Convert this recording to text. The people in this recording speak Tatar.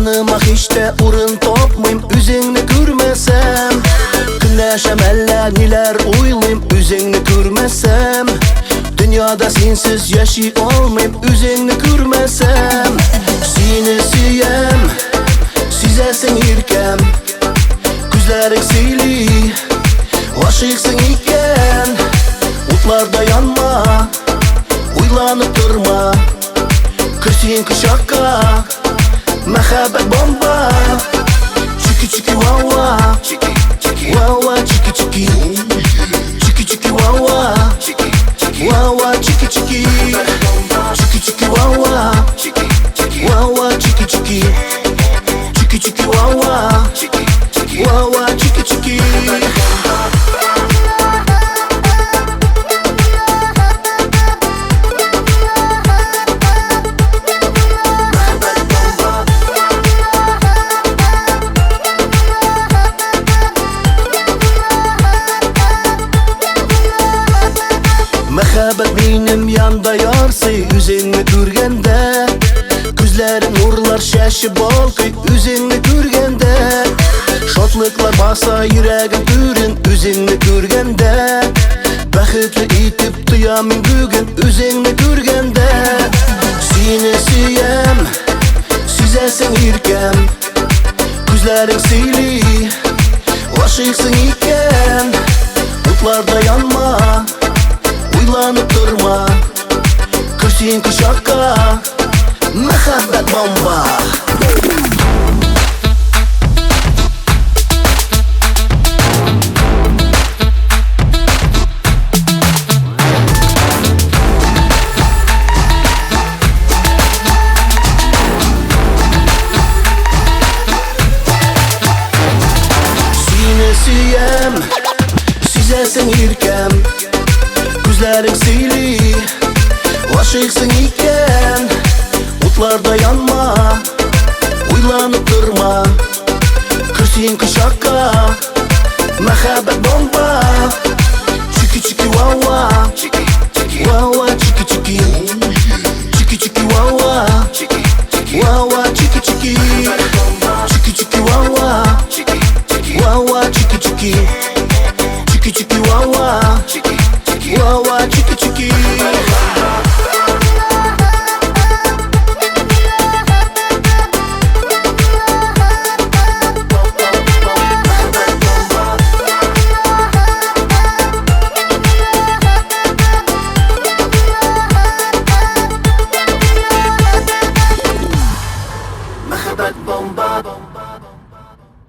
Җаныма һич тә урын тапмыйм, үзеңне күрмәсәм. Көнләшәм, әллә ниләр уйлыйм, үзеңне күрмәсәм. Дөньяда синсез яши алмыйм, үзеңне күрмәсәм. Сине сөям, сизәсең иркәм. Күзләрең сөйли, гашыйксың икән. Утларда янма, уйланып торма. Кер син кочакка, мәхәббәт бомба. Чики-чики вау-ва, вау-ва, чики-чики. Чики-чики вау-ва, вау-ва, чики-чики. Чики-чики вау-ва, вау-ва, чики-чики. Чики-чики вау-ва, вау-ва, чики-чики. Мәхәббәт минем янда ярсый, үзеңне күргәндә. Күзләрең нурлар чәчеп балкый, үзеңне күргәндә. Шатлыклар баса йөрәгем түрен, үзеңне күргәндә. Бәхетле итеп тоям мин бүген, үзеңне күргәндә. Сине сөям, сизәсең иркәм. Күзләрең сөйли, гашыйксың икән. Утларда янма, уйланып торма. Кер син кочакка, мәхәббәт бомба. Сине сөям, сизәсең иркәм. Күзләрең сөйли, гашыйксың икән. Утларда янма, уйланып торма. Кер син кочакка, мәхәббәт